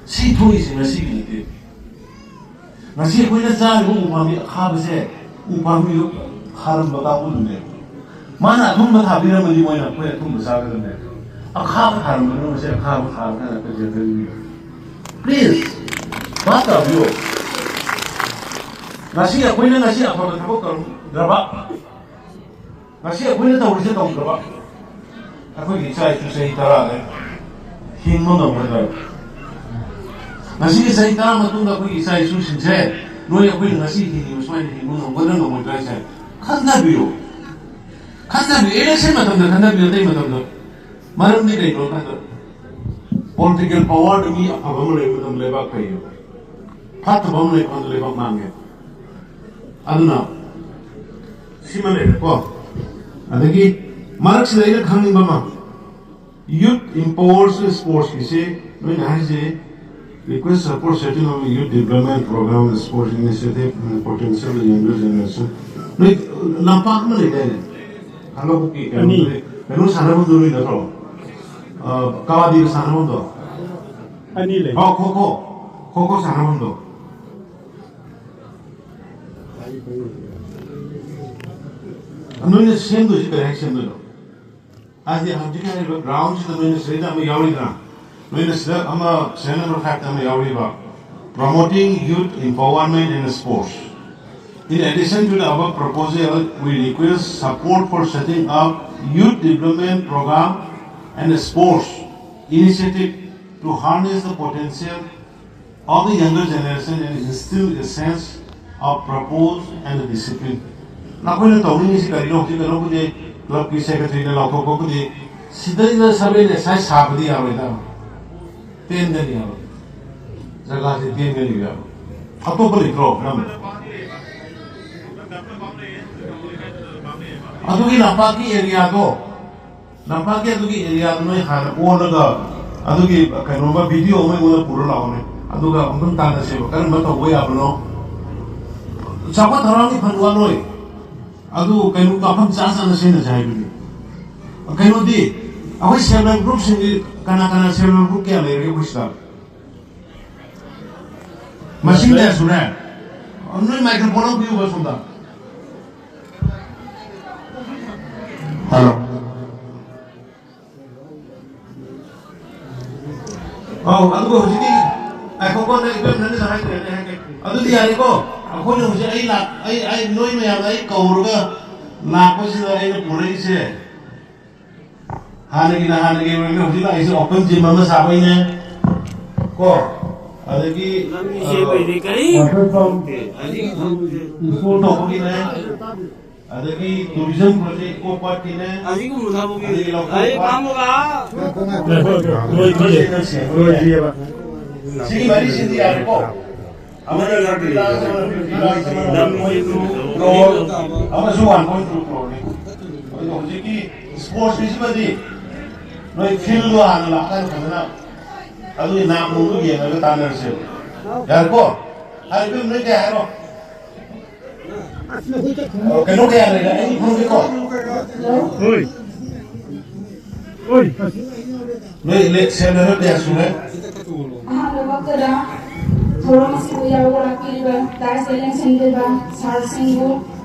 ꯁꯤ ꯊꯣꯛꯏꯁꯦ ꯉꯁꯤꯒꯤ ꯅꯠꯇꯦ꯫ ꯉꯁꯤ ꯑꯩꯈꯣꯏꯅ ꯆꯥꯔꯤꯕ ꯎ ꯄꯥꯝꯕꯤ ꯑꯈꯥꯕꯁꯦ, ꯎ ꯄꯥꯝꯕꯤꯗꯨ ꯊꯥꯔꯝꯕ ꯀꯥꯡꯕꯨꯗꯨꯅꯦ꯫ ꯃꯥꯅ ꯑꯊꯨꯝꯕ ꯊꯥꯕꯤꯔꯝꯃꯗꯤ ꯃꯣꯏꯅ ꯑꯩꯈꯣꯏ ꯑꯊꯨꯝꯕ ꯆꯥꯒꯗꯕꯅꯦ꯫ ꯑꯈꯥꯕ ꯊꯥꯔꯝꯕꯗꯨꯅ ꯉꯁꯤ ꯑꯈꯥꯕ ꯊꯥꯔꯀꯥꯟꯗ ꯑꯩꯈꯣꯏ ꯆꯦꯟꯊꯔꯤꯕꯅꯦ꯫ Please, ꯚꯥꯞ ꯇꯥꯕꯤꯌꯨ꯫ ꯉꯁꯤ ꯑꯩꯈꯣꯏꯅ ꯉꯁꯤ ꯑꯐꯕ ꯊꯕꯛ ꯇꯧꯔꯝꯗ꯭ꯔꯕ, ꯉꯁꯤ ꯑꯩꯈꯣꯏꯅ ꯇꯧꯔꯤꯁꯦ ꯇꯧꯗ꯭ꯔꯕ, ꯑꯩꯈꯣꯏꯒꯤ ꯏꯆꯥ ꯏꯁꯨ ꯆꯍꯤ ꯇꯔꯥꯗ ꯍꯤꯡꯕ ꯉꯝꯒꯗ꯭ꯔꯕ? ꯉꯁꯤꯒꯤ ꯆꯍꯤ ꯇꯔꯥ ꯃꯇꯨꯡꯗ ꯑꯩꯈꯣꯏꯒꯤ ꯏꯆꯥ ꯏꯁꯨꯁꯤꯡꯁꯦ ꯅꯣꯏ ꯑꯩꯈꯣꯏꯅ ꯉꯁꯤ ꯍꯤꯡꯉꯤꯕ ꯁꯨꯃꯥꯏꯅ ꯍꯤꯡꯕ ꯉꯝꯒꯗ꯭ꯔꯥ ꯉꯝꯃꯣꯏꯗ꯭ꯔꯥ ꯍꯥꯏꯁꯦ ꯈꯟꯊꯕꯤꯌꯨ꯫ ꯈꯟꯊꯕꯤꯌꯨ꯫ Election ꯃꯇꯝꯗ ꯈꯟꯊꯕꯤꯌꯨ, ꯑꯇꯩ ꯃꯇꯝꯗ꯫ ꯃꯔꯝꯗꯤ ꯀꯩꯅꯣ ꯍꯥꯏꯕ ꯀꯥꯟꯗ, political powerꯗ ꯃꯤ ꯑꯐꯕ ꯑꯃ ꯂꯩꯕ ꯃꯇꯝꯗ ꯂꯩꯕꯥꯛ ꯐꯩꯌꯦꯕ, ꯐꯠꯇꯕ ꯑꯃ ꯂꯩꯕ ꯃꯇꯝꯗ ꯂꯩꯕꯥꯛ ꯃꯥꯡꯉꯦ꯫ ꯑꯗꯨꯅ ꯁꯤꯃ ꯂꯩꯔꯦꯀꯣ꯫ ꯑꯗꯒꯤ ꯃꯔꯛꯁꯤꯗ ꯑꯩꯅ ꯈꯪꯅꯤꯡꯕ ꯑꯃ, Youth Empowers Sportsꯀꯤꯁꯦ ꯅꯣꯏꯅ ꯍꯥꯏꯁꯦ, request support setting of youth development program, sports initiative, potential younger generation. ꯅꯣꯏ ꯂꯝꯄꯥꯛ ꯑꯃ ꯂꯩꯗꯥꯏꯅꯦ? ꯈꯥꯡꯉꯕꯣꯛꯀꯤ ꯀꯩꯅꯣ, ꯑꯅꯤ꯫ ꯀꯩꯅꯣ ꯁꯥꯟꯅꯐꯝꯗꯣ ꯅꯣꯏ ꯅꯠꯇ꯭ꯔꯣ? ꯑ, ꯀꯕꯥꯗꯤꯒ ꯁꯥꯟꯅꯐꯝꯗꯣ? ꯑꯅꯤ ꯂꯩ꯫ ꯑꯣ, ꯈꯣ ꯈꯣ, ꯈꯣ ꯈꯣ ꯁꯥꯟꯅꯐꯝꯗꯣ꯫ ꯅꯣꯏꯅ ꯁꯦꯝꯗꯣꯏꯁꯤ ꯀꯔꯤ ꯍꯥꯏ ꯁꯦꯝꯗꯣꯏꯅꯣ? ꯍꯥꯏꯗꯤ ꯍꯧꯖꯤꯛ ꯍꯥꯏꯔꯤꯕ groundꯁꯤꯗ ꯅꯣꯏꯅ ꯁꯤꯗꯩꯗ ꯑꯃ ꯌꯥꯎꯔꯤꯗꯅ, ꯅꯣꯏꯅ ꯁꯤꯗ ꯑꯃ serial number fiveꯇ ꯑꯃ ꯌꯥꯎꯔꯤꯕ, promoting youth empowerment in sports. In addition to the above proposal, we request support for setting up Youth Development Program and a Sports Initiative to harness the potential of the younger generation and instill a sense of purpose and discipline. ꯅꯈꯣꯏꯅ ꯇꯧꯅꯤꯡꯉꯤꯁꯤ ꯀꯔꯤꯅꯣ? ꯍꯧꯖꯤꯛ ꯀꯩꯅꯣꯕꯨꯗꯤ, ꯀ꯭ꯂꯕꯀꯤ ꯁꯦꯀ꯭ꯔꯦꯇꯔꯤꯅ ꯂꯥꯎꯊꯣꯛꯄꯕꯨꯗꯤ, ꯁꯤꯗꯩꯗ seven ASI ꯁꯥꯕꯗꯤ ꯌꯥꯔꯣꯏꯗ, ꯇꯦꯟꯒꯅꯤ ꯍꯥꯏꯕ, ꯖꯒꯥꯁꯦ ꯇꯦꯟꯒꯅꯤ ꯍꯥꯏꯕ꯫ ꯑꯇꯣꯞꯄ ꯂꯩꯇ꯭ꯔꯣ? ꯅꯝ ꯑꯗꯨꯒꯤ ꯂꯝꯄꯥꯛꯀꯤ ꯑꯦꯔꯤꯌꯥꯗꯣ, ꯂꯝꯄꯥꯛꯀꯤ ꯑꯗꯨꯒꯤ ꯑꯦꯔꯤꯌꯥꯗꯣ ꯅꯣꯏ ꯍꯥꯟꯅ ꯑꯣꯜꯂꯒ, ꯑꯗꯨꯒꯤ ꯀꯩꯅꯣꯝꯃ, ꯚꯤꯗꯤꯑꯣ ꯑꯃ ꯑꯩꯉꯣꯟꯗ ꯄꯨꯔ ꯂꯥꯛꯑꯣꯅꯦ, ꯑꯗꯨꯒ ꯑꯃꯨꯛꯇꯪ ꯇꯥꯟꯅꯁꯦꯕ, ꯀꯔꯝꯕ ꯇꯧꯕ ꯌꯥꯕꯅꯣ꯫ ꯆꯥꯎꯈꯠ ꯊꯧꯔꯥꯡꯒꯤ ꯐꯟ ꯋꯥꯠꯂꯣꯏ꯫ ꯑꯗꯨ ꯀꯩꯅꯣ, ꯃꯐꯝ ꯆꯥ ꯆꯥꯅ ꯁꯤꯖꯤꯟꯅꯁꯦ ꯍꯥꯏꯕꯅꯤ꯫ ꯀꯩꯅꯣꯗꯤ, ꯑꯩꯈꯣꯏ ꯁꯦꯜꯐ ꯍꯦꯜꯞ ꯒ꯭ꯔꯨꯞꯁꯤꯡꯗꯤ ꯀꯅꯥ ꯀꯅꯥ ꯁꯦꯜꯐ ꯍꯦꯜꯞ ꯒ꯭ꯔꯨꯞ ꯀꯌꯥ ꯂꯩꯔꯒꯦ ꯑꯩꯈꯣꯏ ꯁꯤꯗ? ꯃꯁꯤꯡ ꯀꯌꯥ ꯁꯨꯔꯦ? ꯅꯣꯏ ꯃꯥꯏꯀ꯭ꯔꯣꯐꯣꯟ ꯑꯃ ꯄꯤꯌꯨꯕ ꯁꯣꯝꯗ꯫ ꯍꯜꯂꯣ꯫ ꯑꯧ, ꯑꯗꯨꯒ ꯍꯧꯖꯤꯛꯀꯤ, ꯉꯥꯏꯈꯣꯀꯣ, ꯅꯪ ꯏꯕꯦꯝ, ꯅꯪꯅ ꯍꯥꯏꯗ꯭ꯔꯦ, ꯑꯩ ꯍꯥꯏꯒꯦ꯫ ꯑꯗꯨꯗꯤ ꯌꯥꯔꯦꯀꯣ, ꯑꯩꯈꯣꯏꯅ ꯍꯧꯖꯤꯛ, ꯑꯩ ꯂꯥꯛ-, ꯑꯩ, ꯑꯩ, ꯅꯣꯏ ꯃꯌꯥꯝꯅ ꯑꯩ ꯀꯧꯔꯒ ꯂꯥꯛꯄꯁꯤꯗ ꯑꯩꯅ ꯄꯨꯔꯛꯏꯁꯦ, ꯍꯥꯟꯅꯒꯤꯅ ꯍꯥꯟꯅꯒꯤ ꯑꯣꯏꯔꯒ ꯍꯧꯖꯤꯛ ꯂꯥꯛꯏꯁꯦ open gym ꯑꯃ ꯁꯥꯕꯩꯅꯦ ꯀꯣ, ꯑꯗꯒꯤ, ꯅꯪꯒꯤ ꯑ, ꯁꯦꯝꯕꯩꯗꯤ ꯀꯔꯤ? Water pump install ꯇꯧꯕꯒꯤꯅꯦ, ꯑꯗꯒꯤ tourism project eco park ꯀꯤꯅꯦ, ꯑꯁꯤꯒꯨꯝꯕ ꯊꯕꯛꯀꯤ ꯑꯗꯒꯤ ꯂꯧꯈꯣꯡ ꯑꯩ park, ꯄꯥꯝꯃꯒ ꯂꯣꯏꯗ꯭ꯔꯤꯌꯦ꯫ ꯂꯣꯏꯗ꯭ꯔꯤꯌꯦꯕ꯫ ꯁꯤꯒꯤ ꯃꯔꯤꯁꯤꯗꯤ ꯌꯥꯔꯦꯀꯣ? ꯑꯃꯅ thirty lakhs, ꯑꯃꯅ fifty lakhs, ꯑꯃꯅ one point two crore, ꯑꯃꯁꯨ one point two crore ꯅꯤ꯫ ꯑꯗꯨꯒ ꯍꯧꯖꯤꯛꯀꯤ sports ꯀꯤꯁꯤꯃꯗꯤ ꯅꯣꯏ field ꯗꯣ ꯍꯥꯟꯅ ꯂꯥꯛꯑꯀꯥꯟꯗ ꯐꯖꯅ ꯑꯗꯨꯒꯤ ꯅꯥꯝ ꯅꯨꯡꯗꯨ ꯌꯦꯡꯉꯒ ꯇꯥꯟꯅꯔꯁꯦꯕ꯫ ꯌꯥꯔꯦꯀꯣ? ꯍꯥꯏꯔꯤꯕ ꯅꯣꯏ ꯀꯌꯥ ꯍꯥꯏꯔꯣ? ꯀꯩꯅꯣ ꯀꯌꯥ ꯂꯩꯔꯦ? ꯑꯩ ꯈꯪꯗꯦꯀꯣ꯫ ꯍꯣꯏ꯫ ꯍꯣꯏ꯫ ꯅꯣꯏ ꯏꯂꯦꯛ-, ꯁꯦꯜ ꯃꯦꯝꯕꯔ ꯀꯌꯥ ꯁꯨꯔꯦ? ꯑꯍꯥꯟꯕꯃꯛꯇꯗ ꯊꯧꯔꯝ ꯑꯁꯤꯕꯨ ꯌꯥꯎꯕ ꯂꯥꯛꯄꯤꯔꯤꯕ ꯗꯥꯏꯁꯇ ꯂꯦꯡꯁꯤꯟꯕꯤꯔꯤꯕ ꯁꯥꯔꯁꯤꯡꯕꯨ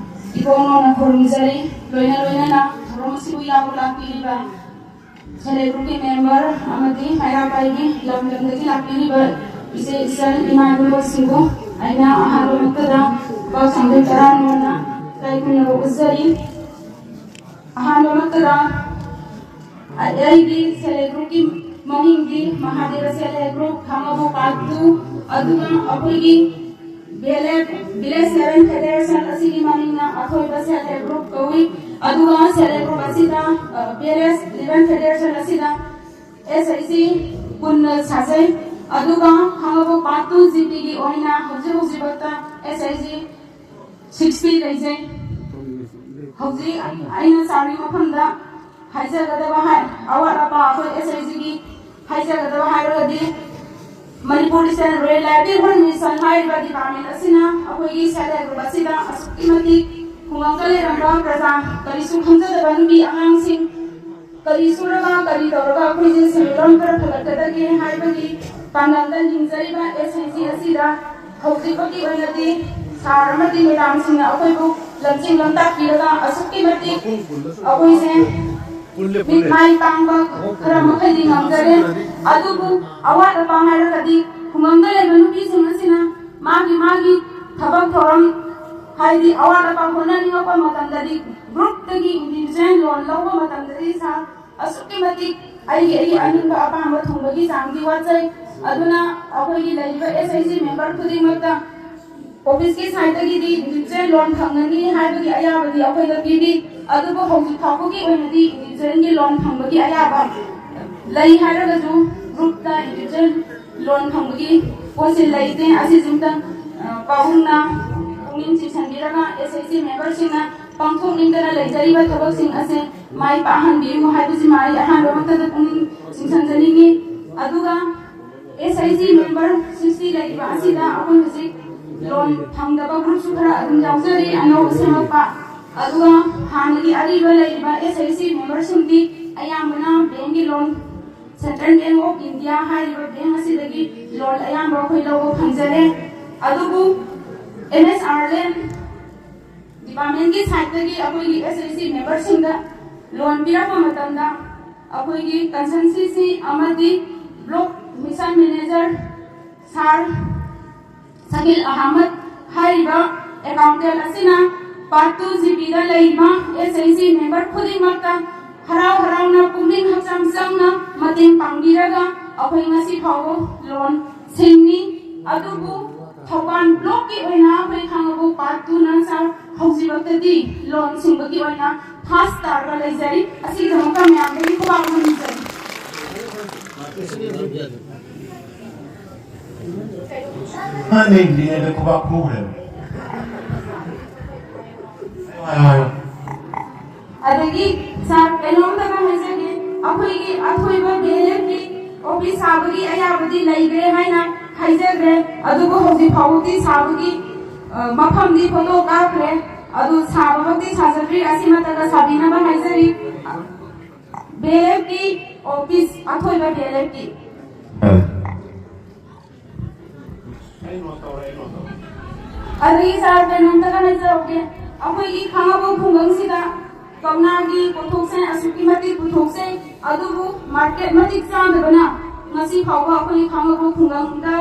ꯏꯀꯣꯟ ꯀꯣꯟꯅ ꯈꯨꯔꯨꯝꯖꯔꯤ꯫ ꯂꯣꯏꯅ ꯂꯣꯏꯅꯅ ꯊꯧꯔꯝ ꯑꯁꯤꯕꯨ ꯌꯥꯎꯕ ꯂꯥꯛꯄꯤꯔꯤꯕ ꯁꯦꯜꯐ ꯍꯦꯜꯞ ꯒ꯭ꯔꯨꯞꯀꯤ ꯃꯦꯝꯕꯔ ꯑꯃꯗꯤ ꯃꯩꯔꯥ ꯄꯥꯏꯕꯤ ꯂꯝ ꯂꯝꯗꯒꯤ ꯂꯥꯛꯄꯤꯔꯤꯕ ꯏꯆꯦ ꯏꯆꯜ ꯏꯃꯥ ꯏꯕꯨꯡꯉꯣꯁꯤꯡꯕꯨ ꯑꯩꯅ ꯑꯍꯥꯟꯕꯃꯛꯇꯗ ꯂꯨꯄꯥ ꯆꯥꯝꯃꯔꯤ ꯇꯔꯥ ꯅꯣꯟꯅ ꯏꯀꯥꯏ ꯈꯨꯝꯅꯕ ꯎꯠꯆꯔꯤ꯫ ꯑꯍꯥꯟꯕꯃꯛꯇꯗ ꯑꯩꯒꯤ ꯁꯦꯜꯐ ꯍꯦꯜꯞ ꯒ꯭ꯔꯨꯞꯀꯤ ꯃꯃꯤꯡꯗꯤ ꯃꯍꯥꯗꯦꯕ self help group Khangabok part two, ꯑꯗꯨꯒ ꯑꯩꯈꯣꯏꯒꯤ village village self help federation ꯑꯁꯤꯒꯤ ꯃꯃꯤꯡꯅ ꯑꯊꯣꯏꯕ ꯁꯦꯜꯐ ꯍꯦꯜꯞ ꯒ꯭ꯔꯨꯞ ꯀꯧꯏ꯫ ꯑꯗꯨꯒ ꯁꯦꯜꯐ ꯍꯦꯜꯞ ꯒ꯭ꯔꯨꯞ ꯑꯁꯤꯗ, ꯑ, ꯚꯤꯂꯦꯖ ꯏꯂꯦꯚꯦꯟ ꯐꯦꯗꯔꯦꯁꯟ ꯑꯁꯤꯗ ꯑꯦꯁ ꯑꯩꯆ ꯖꯤ ꯀꯨꯟꯅ ꯁꯥꯖꯩ꯫ ꯑꯗꯨꯒ ꯈꯥꯡꯉꯕꯣꯛ ꯄꯥꯔꯠ ꯇꯨ ꯖꯤ ꯄꯤꯒꯤ ꯑꯣꯏꯅ ꯍꯧꯖꯤꯛ ꯍꯧꯖꯤꯛꯃꯛꯇ ꯑꯦꯁ ꯑꯩꯆ ꯖꯤ ꯁꯤꯛꯁꯇꯤ ꯂꯩꯖꯩ꯫ ꯍꯧꯖꯤꯛ ꯑꯩꯅ ꯁꯥꯔꯤ ꯃꯐꯝꯗ ꯍꯥꯏꯖꯒꯗꯕ ꯍꯥꯏ, ꯑꯋꯥꯠ ꯑꯄꯥ ꯑꯩꯈꯣꯏ ꯑꯦꯁ ꯑꯩꯆ ꯖꯤꯒꯤ ꯍꯥꯏꯖꯒꯗꯕ ꯍꯥꯏꯔꯒꯗꯤ, ꯃꯅꯤꯄꯨꯔ ꯏꯁꯇꯦꯠ ꯔꯨꯔꯦꯜ ꯂꯥꯏꯚꯂꯤꯍꯨꯗ ꯃꯤꯁꯟ ꯍꯥꯏꯔꯤꯕ ꯗꯤꯄꯥꯔꯠꯃꯦꯟ ꯑꯁꯤꯅ ꯑꯩꯈꯣꯏꯒꯤ ꯁꯦꯜꯐ ꯍꯦꯜꯞ ꯒ꯭ꯔꯨꯞ ꯑꯁꯤꯗ ꯑꯁꯨꯛꯀꯤ ꯃꯇꯤꯛ ꯈꯨꯡꯒꯪꯗ ꯂꯩꯔꯝꯕ ꯄ꯭ꯔꯖꯥ, ꯀꯔꯤꯁꯨ ꯈꯪꯖꯗꯕ ꯅꯨꯄꯤ ꯑꯉꯥꯡꯁꯤꯡ, ꯀꯔꯤ ꯁꯨꯔꯒ ꯀꯔꯤ ꯇꯧꯔꯒ ꯑꯩꯈꯣꯏꯁꯦ ꯁꯦꯟꯃꯤꯠꯂꯣꯟ ꯈꯔ ꯐꯒꯠꯀꯗꯒꯦ ꯍꯥꯏꯕꯒꯤ ꯄꯥꯡꯒꯜꯗ ꯂꯤꯡꯖꯔꯤꯕ ꯑꯦꯁ ꯑꯩꯆ ꯖꯤ ꯑꯁꯤꯗ ꯍꯧꯖꯤꯛ ꯐꯥꯎꯒꯤ ꯑꯣꯏꯅꯗꯤ ꯁꯥꯔ ꯑꯃꯗꯤ ꯃꯦꯗꯥꯝꯁꯤꯡꯅ ꯑꯩꯈꯣꯏꯕꯨ ꯂꯝꯖꯤꯡ ꯂꯝꯇꯥꯛꯄꯤꯔꯒ ꯑꯁꯨꯛꯀꯤ ꯃꯇꯤꯛ ꯑꯩꯈꯣꯏꯁꯦ ꯃꯤꯠ ꯃꯥꯏ ꯄꯥꯡꯕ ꯈꯔ ꯃꯈꯩꯗꯤ ꯉꯝꯖꯔꯦ꯫ ꯑꯗꯨꯕꯨ ꯑꯋꯥꯠ ꯑꯄꯥ ꯍꯥꯏꯔꯒꯗꯤ ꯈꯨꯡꯒꯪꯗ ꯂꯩꯕ ꯅꯨꯄꯤꯁꯤꯡ ꯑꯁꯤꯅ ꯃꯥꯒꯤ ꯃꯥꯒꯤ ꯊꯕꯛ ꯊꯧꯔꯝ, ꯍꯥꯏꯗꯤ ꯑꯋꯥꯠ ꯑꯄꯥ ꯍꯣꯠꯅꯅꯤꯡꯉꯛꯄ ꯃꯇꯝꯗꯗꯤ, ꯒ꯭ꯔꯨꯞꯇꯒꯤ ꯏꯟꯗꯤꯕꯤꯖꯨꯋꯦꯜ ꯂꯣꯟ ꯂꯧꯕ ꯃꯇꯝꯗꯗꯤ ꯁꯥꯔ ꯑꯁꯨꯛꯀꯤ ꯃꯇꯤꯛ ꯑꯩꯒꯤ ꯑꯩꯒꯤ ꯑꯅꯤꯡꯕ ꯑꯄꯥꯝꯕ ꯊꯨꯡꯕꯒꯤ ꯆꯥꯡꯗꯤ ꯋꯥꯠꯆꯩ꯫ ꯑꯗꯨꯅ ꯑꯩꯈꯣꯏꯒꯤ ꯂꯩꯔꯤꯕ ꯑꯦꯁ ꯑꯩꯆ ꯖꯤ ꯃꯦꯝꯕꯔ ꯈꯨꯗꯤꯡꯃꯛꯇ ꯑꯣꯐꯤꯁꯀꯤ ꯁꯥꯏꯠꯇꯒꯤꯗꯤ ꯏꯟꯗꯤꯕꯤꯖꯨꯋꯦꯜ ꯂꯣꯟ ꯐꯪꯒꯅꯤ ꯍꯥꯏꯕꯒꯤ ꯑꯌꯥꯕꯗꯤ ꯑꯩꯈꯣꯏꯗ ꯄꯤꯔꯤ꯫ ꯑꯗꯨꯕꯨ ꯍꯧꯖꯤꯛ ꯐꯥꯎꯕꯒꯤ ꯑꯣꯏꯅꯗꯤ ꯏꯟꯗꯤꯕꯤꯖꯨꯋꯦꯜꯒꯤ ꯂꯣꯟ ꯐꯪꯕꯒꯤ ꯑꯌꯥꯕ ꯂꯩ ꯍꯥꯏꯔꯒꯁꯨ ꯒ꯭ꯔꯨꯞꯇ ꯏꯟꯗꯤꯕꯤꯖꯨꯋꯦꯜ ꯂꯣꯟ ꯐꯪꯕꯒꯤ ꯄꯣꯠꯁꯦ ꯂꯩꯇꯦ꯫ ꯑꯁꯤꯁꯤꯝꯇꯪ, ꯑ, ꯄꯥꯕꯨꯡꯅ ꯄꯨꯛꯅꯤꯡ ꯆꯤꯡꯁꯤꯟꯕꯤꯔꯒ ꯑꯦꯁ ꯑꯩꯆ ꯖꯤ ꯃꯦꯝꯕꯔꯁꯤꯡꯅ ꯄꯥꯡꯊꯣꯛꯅꯤꯡꯗꯅ ꯂꯩꯖꯔꯤꯕ ꯊꯕꯛꯁꯤꯡ ꯑꯁꯦ ꯃꯥꯏ ꯄꯥꯛꯍꯟꯕꯤꯌꯨ ꯍꯥꯏꯕꯁꯤꯃ ꯑꯩ ꯑꯍꯥꯟꯕꯃꯛꯇꯗ ꯄꯨꯛꯅꯤꯡ ꯆꯤꯡꯁꯤꯟꯖꯅꯤꯡꯉꯤ꯫ ꯑꯗꯨꯒ ꯑꯦꯁ ꯑꯩꯆ ꯖꯤ ꯃꯦꯝꯕꯔ ꯁꯤꯛꯁꯇꯤ ꯂꯩꯔꯤꯕ ꯑꯁꯤꯗ ꯑꯩꯈꯣꯏ ꯍꯧꯖꯤꯛ ꯂꯣꯟ ꯐꯪꯗꯕ ꯒ꯭ꯔꯨꯞꯁꯨ ꯈꯔ ꯑꯗꯨꯝ ꯌꯥꯎꯖꯔꯤ, ꯑꯅꯧꯕ ꯁꯦꯝꯃꯛꯄ꯫ ꯑꯗꯨꯒ ꯍꯥꯟꯅꯒꯤ ꯑꯔꯤꯕ ꯂꯩꯔꯤꯕ ꯑꯦꯁ ꯑꯩꯆ ꯖꯤ ꯃꯦꯝꯕꯔꯁꯤꯡꯗꯤ ꯑꯌꯥꯝꯕꯅ ꯕꯦꯡꯒꯤ ꯂꯣꯟ, ꯁꯦꯟꯇ꯭ꯔꯦꯜ ꯕꯦꯡ ꯑꯣꯐ ꯏꯟꯗꯤꯌꯥ ꯍꯥꯏꯔꯤꯕ ꯕꯦꯡ ꯑꯁꯤꯗꯒꯤ ꯂꯣꯟ ꯑꯌꯥꯝꯕ ꯑꯩꯈꯣꯏ ꯂꯧꯕ ꯐꯪꯖꯔꯦ꯫ ꯑꯗꯨꯕꯨ ꯑꯦꯝ ꯑꯦꯁ ꯑꯥꯔ ꯑꯦꯜ ꯗꯤꯄꯥꯔꯠꯃꯦꯟꯒꯤ ꯁꯥꯏꯠꯇꯒꯤ ꯑꯩꯈꯣꯏꯒꯤ ꯑꯦꯁ ꯑꯩꯆ ꯖꯤ ꯃꯦꯝꯕꯔꯁꯤꯡꯗ ꯂꯣꯟ ꯄꯤꯔꯛꯄ ꯃꯇꯝꯗ ꯑꯩꯈꯣꯏꯒꯤ ꯀꯟꯁꯜꯇꯦꯟꯁꯤ ꯑꯃꯗꯤ ꯕ꯭ꯂꯣꯛ ꯃꯤꯁꯟ ꯃꯦꯅꯦꯖꯔ ꯁꯥꯔ ꯁꯀꯤꯜ ꯑꯍꯃꯗ ꯍꯥꯏꯔꯤꯕ ꯑꯦꯀꯥꯎꯟꯇꯦꯟ ꯑꯁꯤꯅ ꯄꯥꯔꯠ ꯇꯨ ꯖꯤ ꯄꯤꯗ ꯂꯩꯔꯤꯕ ꯑꯦꯁ ꯑꯩꯆ ꯖꯤ ꯃꯦꯝꯕꯔ ꯈꯨꯗꯤꯡꯃꯛꯇ ꯍꯔꯥꯎ ꯍꯔꯥꯎꯅ ꯄꯨꯛꯅꯤꯡ ꯍꯛꯆꯥꯡ ꯆꯪꯅ ꯃꯇꯦꯡ ꯄꯥꯡꯕꯤꯔꯒ ꯑꯩꯈꯣꯏ ꯉꯁꯤ ꯐꯥꯎꯕ ꯂꯣꯟ ꯁꯤꯡꯉꯤ꯫ ꯑꯗꯨꯕꯨ ꯊꯧꯕꯥꯜ ꯕ꯭ꯂꯣꯛꯀꯤ ꯑꯣꯏꯅ ꯑꯩꯈꯣꯏ ꯈꯥꯡꯉꯕꯣꯛ ꯄꯥꯔꯠ ꯇꯨꯅ ꯁꯥꯔ ꯍꯧꯖꯤꯛꯃꯛꯇꯗꯤ ꯂꯣꯟ ꯁꯤꯡꯕꯒꯤ ꯑꯣꯏꯅ ꯐꯥꯁ ꯇꯥꯔꯒ ꯂꯩꯖꯔꯤ꯫ ꯑꯁꯤꯒꯤꯗꯃꯛꯇ ꯃꯌꯥꯝꯗꯒꯤ ꯈꯨꯕꯥꯛ ꯈꯨꯔꯨꯝꯖꯔꯤ꯫ ꯃꯥꯅꯦ, ꯏꯟꯖꯤꯅꯤꯌꯔꯗ ꯈꯨꯕꯥꯛ ꯈꯨꯈ꯭ꯔꯦꯕ꯫ ꯍꯥꯏꯌꯣ, ꯍꯥꯏꯌꯣ, ꯍꯥꯏꯌꯣ꯫ ꯑꯗꯒꯤ ꯁꯥꯔ, ꯀꯩꯅꯣꯝꯇꯒ ꯍꯥꯏꯖꯒꯦ, ꯑꯩꯈꯣꯏꯒꯤ ꯑꯊꯣꯏꯕ ꯕꯤ ꯑꯦꯜ ꯑꯦꯐꯀꯤ ꯑꯣꯐꯤꯁ ꯁꯥꯕꯒꯤ ꯑꯌꯥꯕꯗꯤ ꯂꯩꯈ꯭ꯔꯦ ꯍꯥꯏꯅ ꯍꯥꯏꯖꯈ꯭ꯔꯦ, ꯑꯗꯨꯕꯨ ꯍꯧꯖꯤꯛ ꯐꯥꯎꯕꯗꯤ ꯁꯥꯕꯒꯤ, ꯑ, ꯃꯐꯝꯗꯤ ꯐꯣꯇꯣ ꯀꯥꯞꯈ꯭ꯔꯦ, ꯑꯗꯨ ꯁꯥꯕꯃꯛꯇꯤ ꯁꯥꯖꯗ꯭ꯔꯤ꯫ ꯑꯁꯤꯃꯇꯒ ꯁꯥꯕꯤꯅꯕ ꯍꯥꯏꯖꯔꯤ꯫ ꯕꯤ ꯑꯦꯜ ꯑꯦꯐꯀꯤ ꯑꯣꯐꯤꯁ, ꯑꯊꯣꯏꯕ ꯕꯤ ꯑꯦꯜ ꯑꯦꯐꯀꯤ꯫ ꯑ꯫ ꯑꯗꯨꯒꯤ ꯁꯥꯔ, ꯀꯩꯅꯣꯝꯇꯒ ꯍꯥꯏꯖꯍꯧꯒꯦ꯫ ꯑꯩꯈꯣꯏꯒꯤ ꯈꯥꯡꯉꯕꯣꯛ ꯈꯨꯡꯒꯪꯁꯤꯗ ꯀꯧꯅꯥꯒꯤ ꯄꯣꯠꯊꯣꯛꯁꯦ ꯑꯁꯨꯛꯀꯤ ꯃꯇꯤꯛ ꯄꯨꯊꯣꯛꯆꯩ, ꯑꯗꯨꯕꯨ ꯃꯥꯔꯀꯦꯠ ꯃꯇꯤꯛ ꯆꯥꯗꯕꯅ ꯉꯁꯤ ꯐꯥꯎꯕ ꯑꯩꯈꯣꯏꯒꯤ ꯈꯥꯡꯉꯕꯣꯛ ꯈꯨꯡꯒꯪꯗ,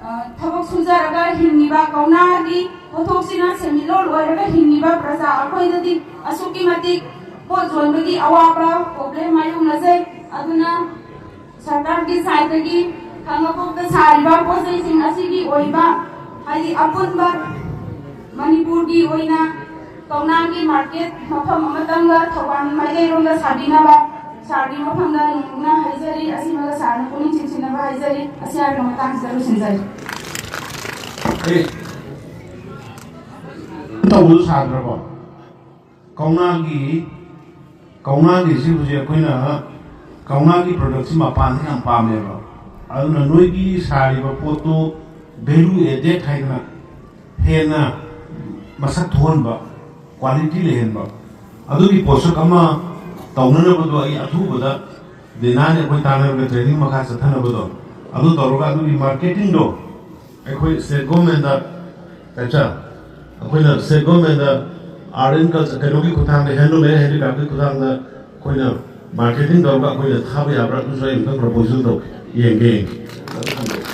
ꯑ, ꯊꯕꯛ ꯁꯨꯖꯔꯒ ꯍꯤꯡꯉꯤꯕ ꯀꯧꯅꯥꯒꯤ ꯄꯣꯠꯊꯣꯛꯁꯤꯅ ꯁꯦꯟꯃꯤꯠꯂꯣꯟ ꯑꯣꯏꯔꯒ ꯍꯤꯡꯉꯤꯕ ꯄ꯭ꯔꯖꯥ ꯑꯩꯈꯣꯏꯗꯗꯤ ꯑꯁꯨꯛꯀꯤ ꯃꯇꯤꯛ ꯄꯣꯠ ꯌꯣꯟꯕꯒꯤ ꯑꯋꯥꯕ ꯄ꯭ꯔꯣꯕ꯭ꯂꯦꯝ ꯃꯥꯌꯣꯛꯅꯖꯩ꯫ ꯑꯗꯨꯅ ꯁꯔꯀꯥꯔꯒꯤ ꯁꯥꯏꯠꯇꯒꯤ ꯈꯥꯡꯉꯕꯣꯛꯇ ꯁꯥꯔꯤꯕ ꯄꯣꯠ ꯆꯩꯁꯤꯡ ꯑꯁꯤꯒꯤ ꯑꯣꯏꯕ, ꯍꯥꯏꯗꯤ ꯑꯄꯨꯟꯕ ꯃꯅꯤꯄꯨꯔꯒꯤ ꯑꯣꯏꯅ ꯀꯧꯅꯥꯒꯤ ꯃꯥꯔꯀꯦꯠ ꯃꯐꯝ ꯑꯃꯇꯪꯒ ꯊꯧꯕꯥꯜ ꯃꯥꯏꯀꯩꯔꯣꯝꯗ ꯁꯥꯕꯤꯅꯕ ꯁꯥꯔꯒꯤ ꯃꯐꯝꯗ ꯅꯧꯅ ꯍꯥꯏꯖꯔꯤ꯫ ꯑꯁꯤꯃꯒ ꯁꯥꯔꯅ ꯄꯨꯛꯅꯤꯡ ꯆꯤꯡꯁꯤꯟꯅꯕ ꯍꯥꯏꯖꯔꯤ꯫ ꯑꯁꯤ ꯍꯥꯏꯔꯒ ꯃꯇꯥꯡꯁꯤꯗ ꯂꯣꯏꯁꯤꯟꯖꯔꯤ꯫ ꯑꯦ, ꯇꯧꯕꯗꯨ ꯁꯥꯗ꯭ꯔꯕꯣ? ꯀꯧꯅꯥꯒꯤ, ꯀꯧꯅꯥꯒꯤꯁꯤ ꯍꯧꯖꯤꯛ ꯑꯩꯈꯣꯏꯅ ꯀꯧꯅꯥꯒꯤ ꯄ꯭ꯔꯗꯛꯁꯤ ꯃꯄꯥꯟꯗ ꯌꯥꯝ ꯄꯥꯝꯃꯦꯕ꯫ ꯑꯗꯨꯅ ꯅꯣꯏꯒꯤ ꯁꯥꯔꯤꯕ ꯄꯣꯠꯇꯨ ꯚꯦꯂꯨ ꯑꯦꯗꯦꯠ ꯍꯥꯏꯗꯅ ꯍꯦꯟꯅ ꯃꯁꯛ ꯊꯣꯛꯍꯟꯕ, ꯀ꯭ꯋꯥꯂꯤꯇꯤ ꯂꯩꯍꯟꯕ, ꯑꯗꯨꯒꯤ ꯄꯣꯠꯁꯛ ꯑꯃ ꯇꯧꯅꯅꯕꯗꯣ ꯑꯩ ꯑꯊꯨꯕꯗ ꯗꯤꯅꯥꯅꯦ ꯑꯩꯈꯣꯏ ꯇꯥꯟꯅꯔꯒ ꯇ꯭ꯔꯦꯅꯤꯡ ꯃꯈꯥ ꯆꯠꯊꯅꯕꯗꯣ ꯑꯗꯨ ꯇꯧꯔꯒ ꯑꯗꯨꯒꯤ ꯃꯥꯔꯀꯦꯇꯤꯡꯗꯣ ꯑꯩꯈꯣꯏ ꯁ꯭ꯇꯦꯠ ꯒꯣꯔꯃꯦꯟꯗ, ꯑꯠꯆꯥ, ꯑꯩꯈꯣꯏꯅ ꯁ꯭ꯇꯦꯠ ꯒꯣꯔꯃꯦꯟꯗ ꯑꯥꯔꯠ ꯑꯦꯟ ꯀꯜꯆꯔ, ꯀꯩꯅꯣꯒꯤ ꯈꯨꯠꯊꯥꯡꯗ, ꯍꯦꯟꯂꯨꯝ ꯑꯦꯟ ꯍꯦꯟꯗꯤꯀ꯭ꯔꯥꯐꯀꯤ ꯈꯨꯠꯊꯥꯡꯗ ꯑꯩꯈꯣꯏꯅ ꯃꯥꯔꯀꯦꯇꯤꯡ ꯇꯧꯔꯒ ꯑꯩꯈꯣꯏꯅ ꯊꯥꯕ ꯌꯥꯕ꯭ꯔꯥ? ꯑꯗꯨꯁꯨ ꯑꯩ ꯑꯃꯨꯛꯇꯪ ꯄ꯭ꯔꯄꯣꯖꯦꯜ ꯇꯧꯒꯦ, ꯌꯦꯡꯒꯦ, ꯌꯦꯡꯒꯦ꯫